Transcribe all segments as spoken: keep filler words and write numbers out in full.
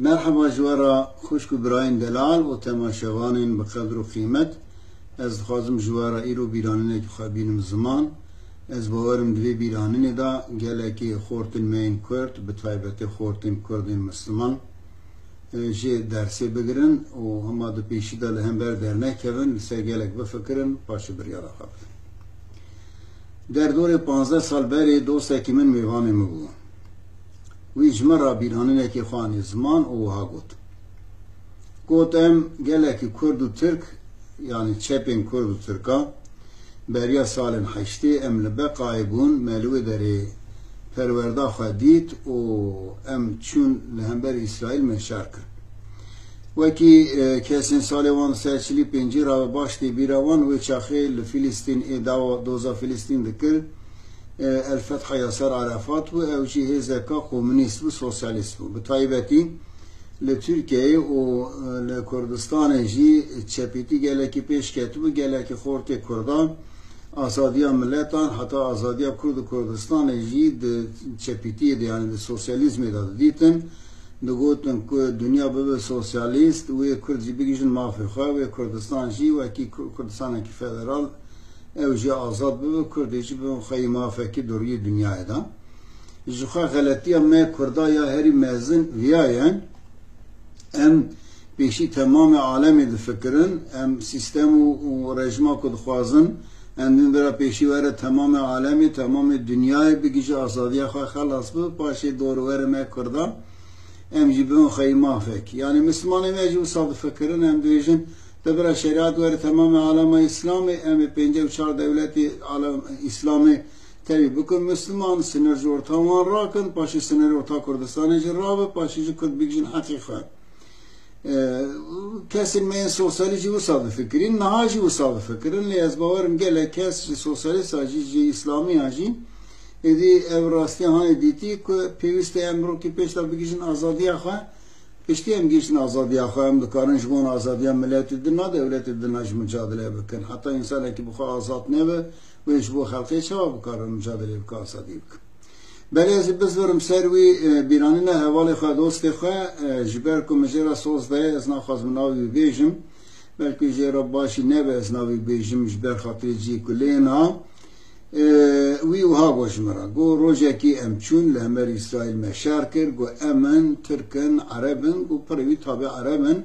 Merheba ji we re xwişk û birayên delal û temaşevanên bi qedr û qîmet. Ez dixwazim ji we re îro bîranînekî xwe bînim ziman. Ez bawerim di vê bîranînê de gelekî xortên me yên Kurd, bi taybetî xortên Kurdên Misliman, e, jê dersê bigirin û hema di pêşî de li hember dernekevin, li ser gelek bifikirin, paşê biryara xwe bidin. Derdorê panzdeh sal berê dostekî min mêvanê min bû. Wî ji min re bîranînekê xwe anî ziman û wiha got. Got, em gelekî Kurd û Tirk, yanî çepên Kurd û Tirka, beriya salên heştê em li Beqayê bûn, me li wê derê perwerda xwe dît û em çûn li hember Îsraîl me şer kir. Wekî, e, kesên salê wan ser çilî pêncî re baş tê bîra wan, wê çaxê li Filistîn ê dawa doza Filistîn dikir, e, El Fetha Yaser Arafat bû, ew jî hêzeka komunîst bû, sosyalîst bû. Bi taybetî li Tirkiyeyê û, e, li Kurdistanê jî çepîtî gelekî pêş ketibû, gelekî xortê Kurdan, azadiya miletan, heta azadiya Kurd û Kurdistanê jî di çepîtiyê de, yanî di sosyalîzmê de didîtin. Digotin ku dinya bibe sosyalîst, wê Kurd jî bigihîjin mafê xwe, wê Kurdistan jî wekî Ku-, Kurdistanekî federal, ew jî azad bibe, Kurdê jî bibin xweyî mafekî di rûyê dinyayê de. Ji xwe xeletiya me Kurda ya herî mezin viya ye. Em pêşî temamê alemê difikirin, em sîstem û, û rejima ku dixwazin, em din bira pêşî were temamê alemê, temamê dinyayê bigihîje azadiya xwe, xelas bibe, paşê dor û werê me Kurda, em jî bibin xweyî mafek. Yanî Mislimanê me jî wisa difikirin, em dibêjin, te bira şerîat were temamê alema Îslamê, em ê pêncî û çar dewletê alem Îslamê tevî bikin Misliman, sinir ji orta wan rakin, paşê sinir orta Kurdistanê jî rabe, paşê jî Kurd bigihîjin heqê xwe. E, kesên me yên sosyalîst jî wisa difikirîn, niha jî wisa difikirin, lê ez bawerim gelek kes ji sosyalîsta jî, ji îslamiyan jî, êdî ev rastiya hanê dîtî ku pêwîst e em rokî pêş de bigihîjin azadiya xwe. Piştî em gihîştin azadiya xwe, em dikarin ji bona azadiya miletê dina, dewletê dina jî micadele bikin. Heta însanekî bi xwe azad nebe, wê ji bo xelkê çawa bikare micadele bike, azadî bike? Belê ez ê bizvirim ser wî, e, bîranîna hevalê xwe, dostê xwe, e, ji ber ku min jê re soz daye, ez naxwazim navê wî bêjim. Belkî jê re baş jî nebe ez navê wî bêjim, ji ber xatirê cihê ku lê na. E, wî wiha got ji min re, got, rojekî em çûn, li hember Îsraîl me şer kir, got, em in, Tirk in, Ereb in, got, pirê wî tabî Ereb in,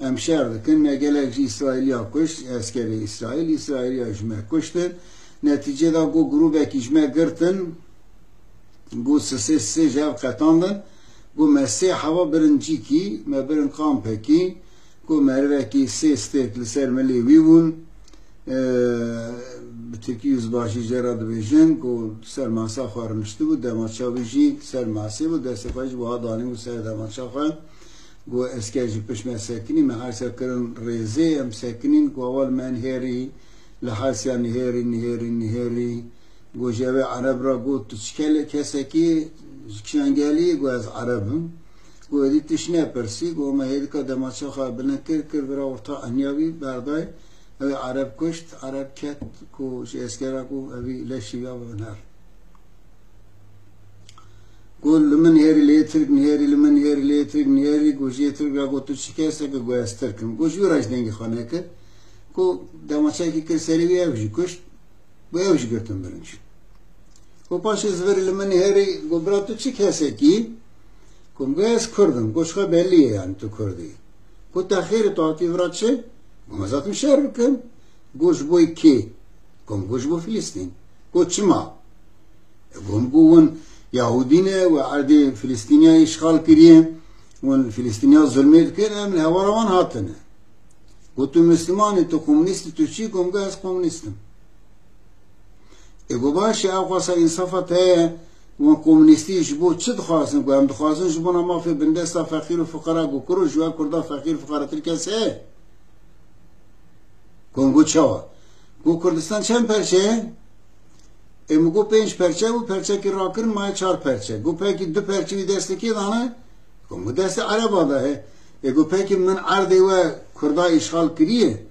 em şer dikin, me gelek ji Îsraîliya kuşt, eskerê Îsraîl, Îsraîliya ji me kuştin. Netîcê de, got, grûbekî ji me girtin, got, sisê sisê ji hev qetandin, got, me sê heva birin cîkî, me birin kampekî, got, merivekî sê stêrk li ser milê wî bûn. E, bi tirkî yüzbaşî jê re dibêjin, got, ser masa xwe rûniştibû, demaça wî jî ser masê bû, destê xwe jî wiha danîbû ser demaça xwe. Got, esker ji pişt me sekinî, me her ser kirin rêzê, em sekinîn, got, ewil me nihêrî, li hersiya nihêrî, nihêrî, nihêrî. Got, ji ev ê Ereb re got, tu çi kele-, kesekî, ji kîjan gelî? Got, ez Ereb im. Got, êdî tişt nepirsî. Got, me hêdika demaça xwe bilind kir, kir vira orta eniya wî, berday. Ew ê Ereb kuşt, Ereb ket, ku ji eskera ku evî leşî ya bibin her. Got, li min nihêrî, lê Tirk nihêrî, li min nihêrî, lê Tirk nihêrî. Got, ji yê Tirk re got, tu çi kesek î? Got, ez Tirk im. Got, ji wî re jî dengê xwe nekir. Got, demaçekî kir serê wî, ew jî kuşt. Got, ew jî girtin birin çûn. Got, paşê zivirî li min nihêrî, got, bira tu çi kesekî? Got, min got, ez Kurd im. Got, ji xwe bellî ye, yanî tu Kurd î. Got, te xêrê tu hatî vira çi? Got, me zatim şer bikim. Got, ji bo kê? Got, min got, ji bo Filistîn. Got, çima? E, got, min got, hûn Yahûdî ne, we erdê Filistîniya îşxal kiriye, hûn Filistîniya zulmê dikin, em li hewara wan hatine. Got, tu Misliman î, tu komunîst î, tu çi? Got, min got, ez komunîst im. Ê, got, baş e, ew xwasa însafa te ye, wan komunîstî ji bo çi dixwazin? Got, em dixwazin ji bona mafê bindesta feqîr û fuqara. Got, kuro, ji we Kurda feqîr fuqaretir kes heye? Got, min got, çawa? Got, Kurdistan çend perçe ye? Ê, min got, pênc perçe bû, perçekî rakirin, maye çar perçe. Got, pekî du perçe wî destê kê de ne? Got, min got, destê Ereba de he. Ê, got, pekî min erdê we Kurda îşxal kiriye?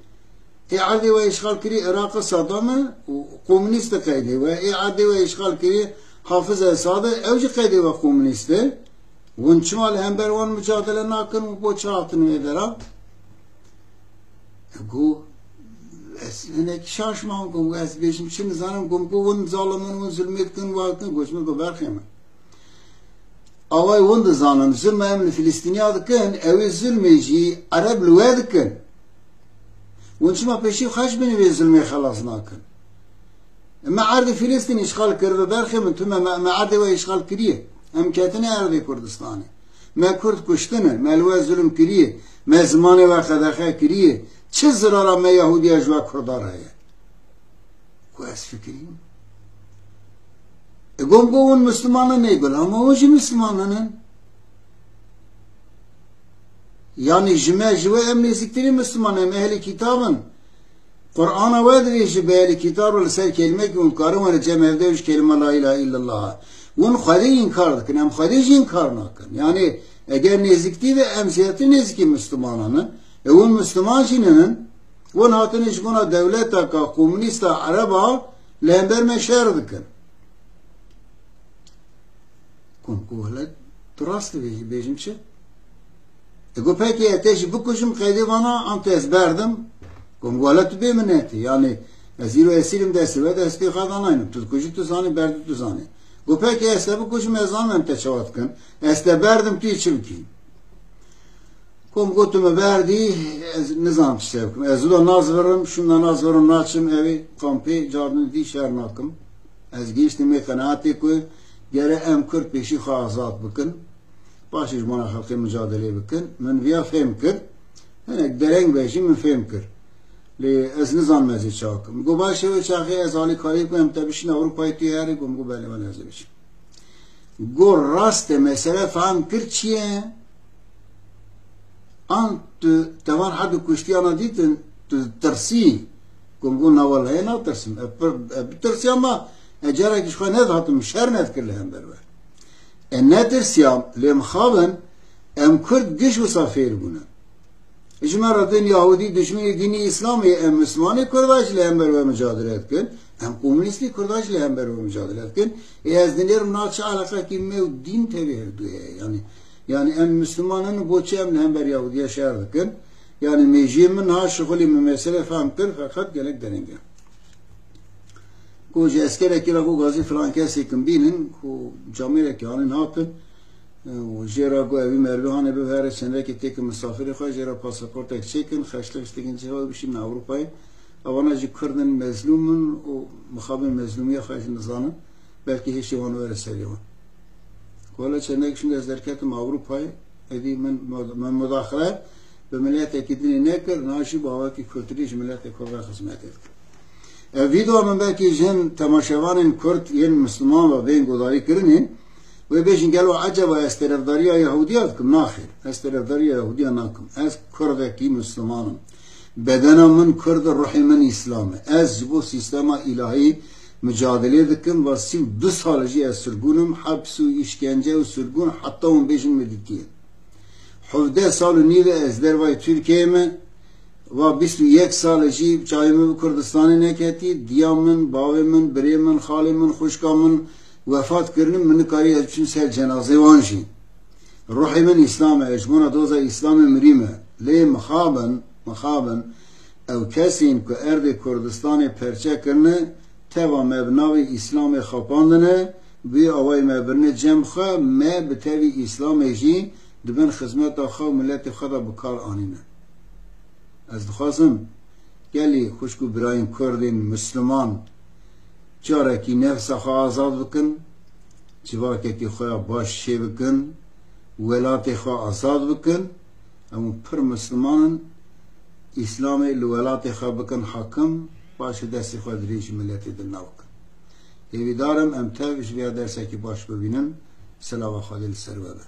Ê erdê we îşxal kirî Iraqê Saddam e û komunîst e qeydê we. Ê erdê we îşxal kirî Hafiz Esad e, ew jî qeydê we komunîst e. Hûn çima li hember wan mucadele nakin û bo çi hatin wê dera? Got, ez hinek şaş mam, got, ez bêjim çi nizanim, got, got, hûn zalimin, hûn zulmê dikin, wa dikin, got, min got, berxê min. Awayê hûn dizanin, zulma em li Filistîniya dikin, ew ê zulmê jî Ereb li we dikin. Hûn çima pêşî xwe ji binî vê zulmê xelas nakin? Me erdê Filistîn îşxal kiribe, berxê min, tu me, me, me erdê we îşxal kiriye. Em ketine erdê Kurdistanê. Me Kurd kuştine, me li we zulm kiriye, me zimanê we qedexe kiriye. Çi zirara me Yahudiya ji we Kurda re ye? Ku ez fikirîm. E, gom go hûn Müslüman in, ey gul, ama hûn jî Müslüman in. Yani ji me, ji we em nêzîktirî Müslüman, em ehlî kitab in. Qur'ana we divê ji be ehlî kitab re li ser kelimekî hûn karin were cem hevde ji kelime la ilahe illallah. Hûn Xwedê înkar dikin, em Xwedê jî înkar nakin. Yani eger nêzîktî ve em zêdetir nêzîkî Müslümanan in. E hûn Müslüman jî ninin. Hûn hatine ji bona dewleteka komûnîsta Ereba li hember me şer dikin. Kom ku hele tu rast dibêjî, bêjim çi? E, got, pekî, e, te jî bikujim qeydê vana, an tu ez berdim? Kom ku hele tu bê minetî. Yani ez îro esîrim destê we, destê xwe da naynim. Tu dikujî tu zanî, berdî tu zanî. Got, pekî, ez te bikujim, ez zanim em te çawa dikin. Ez te berdim, tu yê çi bikî? Kom got, tu me berdî, ez nizanim çi bikim. Ez wilo nazivirim, şûnda nazivirim, naçim evê kampê, cardin dî şer nakim. Ez gihiştim wê qenaetê ku gere em Kurd pêşî xwe azad bikin. Paşê ji bona xelkê mucadelê bikin. Min viya fêm kir. Hinek dereng be jî min fêm kir. Lê ez nizanim ez ê çawa kim. Got, baş e, wê çaxê ez alîkarî bikim, em te bişîne Ewropayê, tu yê herî? Got, min got, belê, wele ez ê biçim. Got, rast e, mesele fehm kir çi ye? An tu tevan herdû kuştiyana dîtin, tu tirsî? Got, min got, na wellahê natirsim. E, pir, e, bitirsiyam, ma e, carekî ji xwe nedihatim, şer nedikir li hember we. E, netirsiyam, lê mixabin, em Kurd giş wisa fêr bûne. Ji me re tên Yahudî, dijminê dînî Îslamê ye, em Mislimanê Kurda jî li hember we mucadele dikin, em komûnîstê Kurda jî li hember we mucadele dikin. Ê ez dinêrim na çi eleqekî me û dîn tevî hevdû heye. Yani, yani em Misliman in, bo çi em li hember Yahudiya şer dikin? Yani mêjiyê min ha şixulî min mesele fehm kir, feqet gelek dereng e. Ku ji eskerekî re ku gazî filan kesêkin bînin, ku camêrekî hanin hatin, û jê re ku evî merivî hanê bibe here çendekê têkin misafirê xwe, jê re pasaportek çêkin, xeşlek ştekin cihê xwe bişînin Ewropayê. Evana jî Kurd in, mezlûm in û mixabin mezlûmiya xwe jî nizanin. Belkî hêşê wan were serê wan. Ku hele çendek şûnde ez derketim Ewropayê, êdî min, min mudaxile bi miletekî dinê nekir, niha jî bi awakî kulturî ji miletê Kurd re xizmetê dikim. Ev vîdeo min belkî ji hin temaşevanên Kurd yên Misliman ve bên guhdarî kirinê, wê bêjin, gelo eceba ez terefdariya Yahudiya dikim? Naxêr, ez terefdariya Yahudiya nakim. Ez Kurdekî Misliman im. Bedena min Kurd e, ruhê min Îslam e. Ez ji bo sîstema îlahî mucadelê dikim. Va sî û du sal jî ez sirgûn im, heps û îşkence û sirgûn, heta hûn bêjin min dîtiye. Hevdeh sal û nîv e ez dervayê Tirkiyeyê me. Va bîst û yek sal e jî çavê min bi Kurdistanê neketî. Diya min, bavê min, birê min, xalê min, xwişka min wefat kirinin, min nikarî ez biçim ser cenazê wan jî. Ruhê min Îslam e, ez ji bona doza Îslamê mirî me. Lê mixabin, mixabin, ew kesên ku erdê Kurdistanê perçe kirine, teva me bi navê Îslamê xapandine, bi wî awayî me birine cem xwe, me bi tevî Îslamê jî di bin xizmeta xwe û miletê xwe de bi kar anîne. Ez dixwazim gelî xwişk û birayên Kurdên Misliman carekî nefsa xwe azad bikin, civakekî xwe ya baş çêbikin, welatê xwe azad bikin. Em pir Misliman in, Îslamê li welatê xwe bikin hakim, paşê destê xwe dirêjî miletê din nakin. Hêvîdar im em tev ji vê ya dersekî baş bibînin. Silava Xwedê li ser we be.